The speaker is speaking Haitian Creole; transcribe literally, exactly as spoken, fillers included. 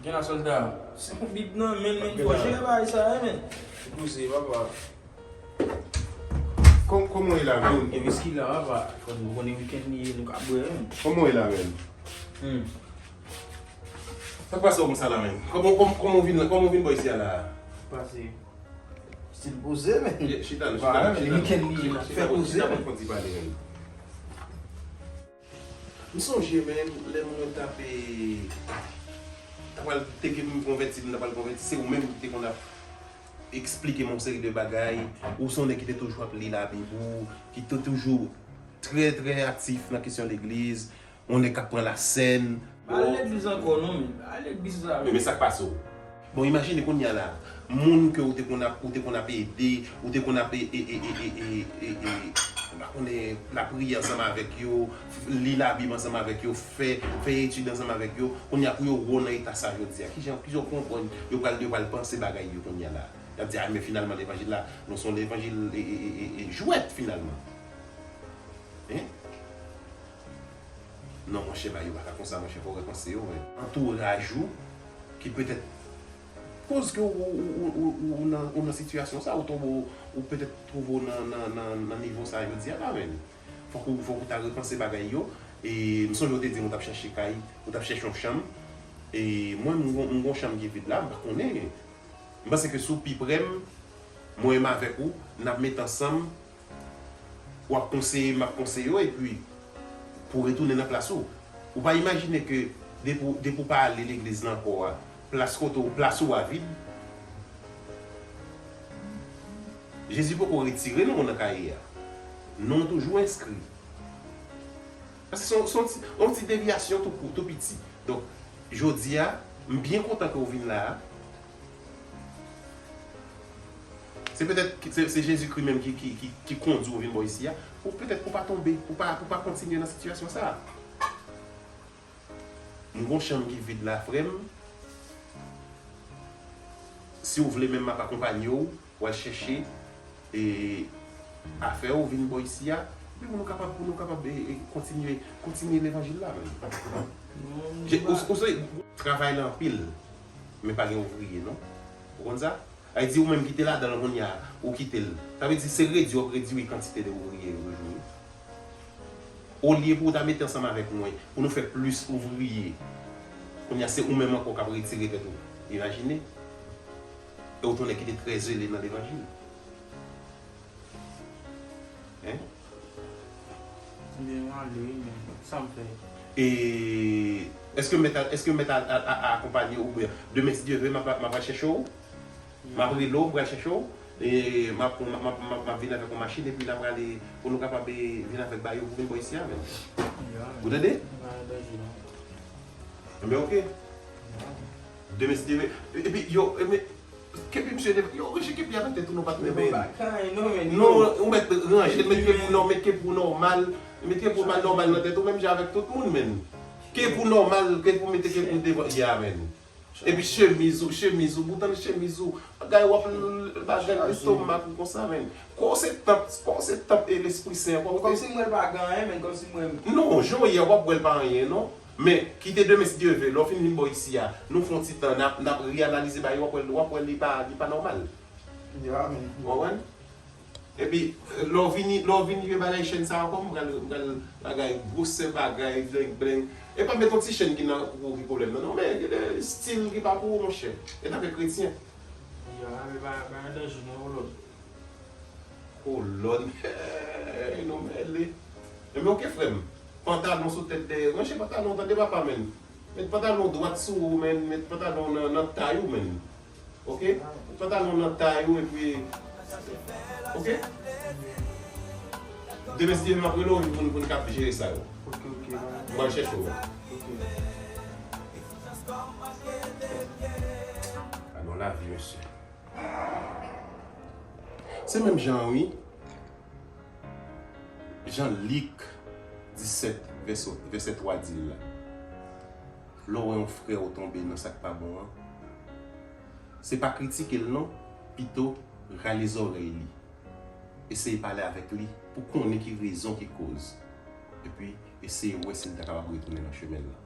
Gen la sòlda. Se yon bib nan men l, men fò jere bagay sa, wi, men. Poze, papa. Kòm, kòman w ye la menm? E wiski la, papa. Fò nou konnen wikenn li ye, nou ka bwè, men. Kòman w ye la menm? Hmm. Sa k pase w konsa la menm? Kòman, kòman, kòman w vin la? Kòman w vin bò isi a la? Pase. Stil poze, men. Yeah, chita, chita, chita, Wikenn li ye, n ap fè poze, men. Chita, chita, chita. M sonje menm lè mwen t ap, eh, t ap pral te ke m konvèti, m t ap pral konvèti, se ou menm ki te konn ap eksplike m yon seri de bagay, ou se yon nèg ki te toujou ap li Labib ou, ki te toujou trè, trè aktif nan kesyon legliz, yon nèg k ap pran lasèn. Pa al legliz ankò non, men. Pa al legliz la. Men, men sa k pase w? Bon, imajine kounye a la, moun ke ou te konn ap, ou te konn ap ede, ou te konn ap, e, e, e, m pa konnen, lapriyè ansanm avèk yo, li Labib ansanm avèk yo, fè, fè etid ansanm avèk yo, kounye a pou yo wè w nan eta sa jodi a. Kijan, kijan w konprann yo pral, yo pral panse bagay yo kounye a la? Y ap di, a, men finalman levanjil la, non, se yon levanjil, e, e, e, e, e, jwèt finalman. Hein? Non, monchè, bagay yo pa ka konsa, monchè, fò w repanse yo, men. Antouraj ou, ki petèt koz ke ou, ou, ou, ou, ou nan, ou nan sitiyasyon sa, ou tonbe, ou, ou petèt twouve w nan, nan, nan, nan nivo sa jodi a la, men. Fòk ou, fòk ou ta repanse bagay yo. E m sonje w te di m ou t ap chache kay, ou t ap chache yon chanm. E mwen, m gon, m gon chanm ki vid la, m pa konnen. M panse ke si w pi pre m, mwen menm avèk ou, n ap met ansanm, w ap konseye m, m ap konseye w, epi pou w retounen nan plas ou. Ou pa imajine ke depi w, depi w pa ale legliz la ankò a, plas kote w, plas ou a vid. Jezi poko retire non w nan kaye a. Non w toujou enskri. Paske se yon, se yon ti, yon ti devyasyon tou, tou piti. Donk, jodi a, m byen kontan ke w vin la a. Se petèt, se, se Jezikri menm ki, ki, ki, ki kondi w vin bò isi a. Pou petèt pou w pa tonbe, pou w pa, pou w pa kontinye nan sitiyasyon sa a. M gon chanm ki vid la, frè m. Si w vle menm m ap akonpanye w, w al chèche, e, afè w, vin bò isi a. Epi pou nou kapab, pou nou kapab, e, e, kontinye, kontinye levanjil la menm. Je, ou, ou se, travay la anpil, men pa gen ouvriye non. Ou konn sa? Sa vle di ou menm ki te ladan l kounye a, ou kite l. Sa vle di se redui w ap redui kantite de ouvriye yo toujou wi. Olye pou w ta mete ansanm avèk mwen, pou nou fè plis ouvriye. Kounye a se ou menm ankò k ap retire tèt ou. Imajine. E ou tounen ki te trè zele nan levanjil. Hein? Ebyen, m ale wi, men sa m fè? E èske mèt a, èske mèt a, a, a, a akonpanye ou byen? Demen si Dye vle, m ap, m ap al chèche w. M ap rele w, m pral chèche w. E m ap, m ap, m ap, m ap vin avèk yon machin, epi n ap prale pou nou kapab, e, vin avèk bagay yo pou vin bò isi a menm. Ou tande? Enben, oke. Demen si Dye vle. Epi, yo, e, men, Kepi misye de, yo rejte kepi a nan tèt ou non patnè men. Non, ou mèt ranje l, met kepi w nò, met kepi w nòmal, met kepi w nòmal nan tèt ou, menm jan avèk tout moun menm. Kepi w nòmal, kepi w mete kepi w devan, ya menm. Epi chemiz ou, chemiz ou, bouton chemiz ou, bagay w ap bagay lestomak ou konsa menm. Kò w se tanp, kò w se tanp e Lespri Sen an, kò w. Kòmsi m wè l pa gen anyen menm, kòmsi m wè. Non, jan w ye a w ap wè l pa anyen non. Men, kite demen si Dye vle, lè w fin vin bò isi a, nou fè yon ti tan, n ap, n ap reanalize bagay yo, w ap wè, w ap wè li pa, li pa nòmal. Ya, men. Ou konprann? Epi, lè w vini, lè w vini jwe bagay chèn sa ankò, m pral, m pral bagay, gwosè bagay, bleng, bleng. E pa met yon ti chèn ki nan kou ki pwoblèm nan, non, men, gen de stil ki pa pou ou, monchè. E tanke kretyen. Ya, men pa, pa nan danje, non, lòt. Kolòn. Hey, non, mele. Enben, oke, frè m. Pantalon sou tèt dèyè. Ranje pantalon, tande papa, menn. Met pantalon dwat sou ou, menn. Met pantalon nan, nan tay ou, menn. Oke? Met pantalon nan tay ou, epi. Oke? Demen, si Dye vle, m ap rele w pou n, pou n kab jere sa yo. Oke, oke. M pral chèche w. Oke. Alò, lavi, mesye. Se menm jan an, wi. Jan Lik disèt, vèsè, vèsè twa di l la. Lè w wè yon frè w tonbe nan sa k pa bon an, se pa kritike l non, pito rale zòrèy li. Eseye pale avèk li pou konnen ki rezon ki koz. Epi, eseye wè si l ta kapab retounen nan chemen l lan.